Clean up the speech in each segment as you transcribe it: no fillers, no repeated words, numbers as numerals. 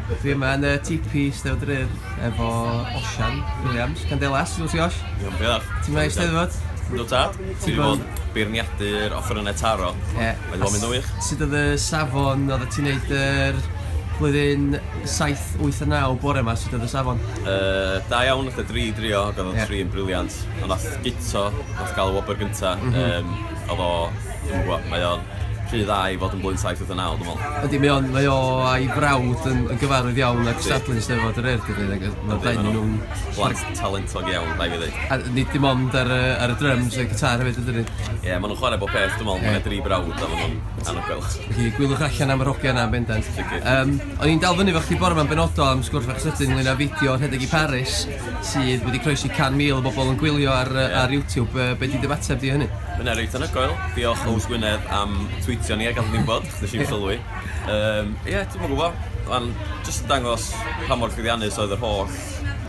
Dwi yma yn y TP Steddfod yr Urdd efo Osian Williams, Candelas, sut wyt ti Osh? Iawn, diolch. Ti'n mwynhau Steddfod? Yndw tad. Ti wedi bod yn beirniadu'r offerynnau taro. Ie. Mae wedi bod yn mynd yn wych. Sut oedd y safon, oeddet ti'n neud yr blwyddyn 7, 8 a 9 bore 'ma, sut oedd y safon? Yy, da iawn, nath y dri drio, ac oedd y Ie. tri yn brilliant. Ond nath Guto, nath gael y wobr gynta, yym, oedd o, dwi'm yn gwybod, mae o'n rhy dda i fod yn blwyddyn 7, 8 a 9, dwi'n meddwl. Ydy, mae o'n, mae o a'i frawd yn, yn gyfarwydd iawn â cystadlu yn Steddfod yr Urdd, dydy, ac mae'r Yndi, ddau ma' nhw'n... Blant talentog iawn, rhaid fi ddweud. A nid dim ond ar y, ar y drums a'r gitar hefyd, ydyn ni? Ie, yeah, maen nhw'n chwarae bob peth, dwi'n meddwl, Ie. mae'n dri brawd a maen nhw'n anhygoel. Felly, gwyliwch allan am yr hogia yna yn bendant. Sicr. O'n i'n dal fyny efo chdi bore 'ma'n benodol am sgwrs fach sydyn ynglyn â fideo rhedeg i Paris sydd wedi croesi 100,000 o bobl yn gwylio ar, yeah. ar YouTube. Be 'di dy ymateb di i hynny? Mae hynna reit anhygoel. Diolch Ows Gwynedd am tweetio ni a gadw ni'n gwybod, nes i'm sylwi. Ie, yeah, dwi'm yn gwybod. Mae'n jyst yn dangos pa mor llwyddiannus oedd yr holl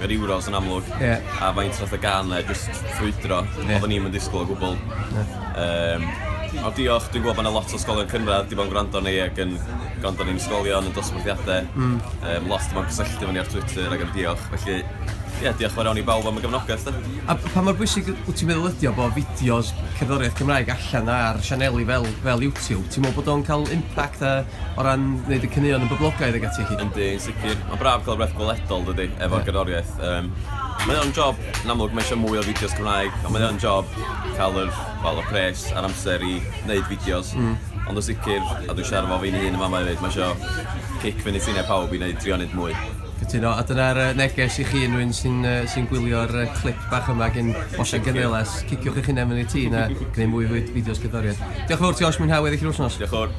yr Euros yn amlwg. Yeah. A faint nath y gân 'na jyst ffrwydro. Yeah. Oedden ni'm yn disgwyl o gwbl. Um, ond diolch, dwi'n gwybod bod yna lot o ysgolion cynradd 'di bod yn gwrando ni ac yn gwrando ni'n ysgolion yn dosbarthiadau. Lot 'di bod yn cysylltu efo ni ar Twitter ac yn diolch. Felly, ie, yeah, diolch fawr iawn i bawb am y gefnogaeth. De. A pa mor bwysig wyt ti'n meddwl ydi o bod fideos cerddoriaeth Cymraeg allan ar sianeli fel, fel YouTube? Ti'n meddwl bod o'n cael impact a, o ran wneud y caneuon yn boblogaidd ag ati? Yndi, yn sicr. Mae'n braf cael rhywbeth gweledol, dydy, efo'r yeah. gerddoriaeth. Mae o'n job, yn amlwg, mae eisiau mwy o fideos Cymraeg, ond mae o'n job cael yr, wel, y pres a'r amser i wneud fideos. Ond yn sicr, a dwi'n siarad efo fi'n hun yn fama hefyd, mae eisiau cic fyny tinau pawb i wneud, trio wneud mwy. Cytuno, a dyna'r neges i chi unrhyw un sy'n sy gwylio'r clip bach yma gen Osian Gandelas. Ciciwch eich hunain fyny tîn a gwneud mwy o fideos gerddoriaeth. Diolch yn fawr ti Osh, mwynhau weddill yr wythnos. Diolch yn fawr.